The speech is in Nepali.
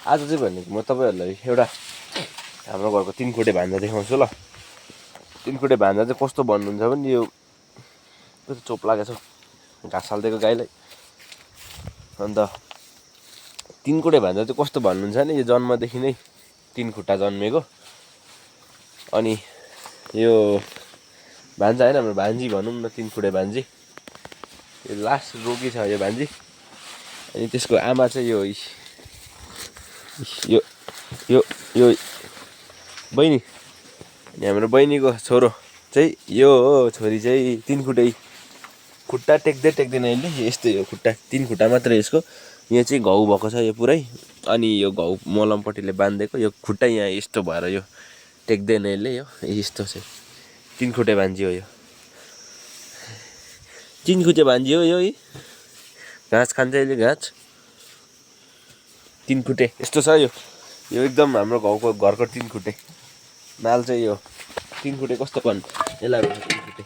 आज चाहिँ भनेको म तपाईँहरूलाई एउटा हाम्रो घरको 3 खुटे भान्जा देखाउँछु ल। 3 खुटे भान्जा चाहिँ कस्तो भन्नुहुन्छ भने यो कस्तो चोप लागेको छ घाँस हालिदिएको गाईलाई। अन्त 3 खुटे भान्जा चाहिँ कस्तो भन्नुहुन्छ भने यो जन्मदेखि नै 3 खुट्टा जन्मेको। अनि यो भान्जा होइन हाम्रो भान्जी भनौँ न, 3 खुटे भान्जी। यो लास्ट रोगी छ यो भान्जी। अनि त्यसको आमा चाहिँ यो यो यो यो बहिनी। अनि हाम्रो बहिनीको छोरो चाहिँ यो हो। छोरी चाहिँ 3 खुट्टे, खुट्टा टेक्दै टेक्दैन यसले। यस्तो यो खुट्टा 3 खुट्टा मात्रै यसको। यो चाहिँ घाउ भएको छ यो पुरै। अनि यो घाउ मलमपट्टिले बाँधिदिएको। यो खुट्टा यहाँ यस्तो भएर यो टेक्दैन यसले। यो यस्तो चाहिँ 3 खुट्टे भान्जी हो यो। 3 खुट्टे भान्जी हो यो। घाँस खान्छ यसले, घाँस। 3 खुट्टे यस्तो छ यो। यो एकदम हाम्रो घरको 3 खुट्टे। नाल चाहिँ यो 3 खुट्टे कस्तो भन्नु यसलाई 3 खुट्टे।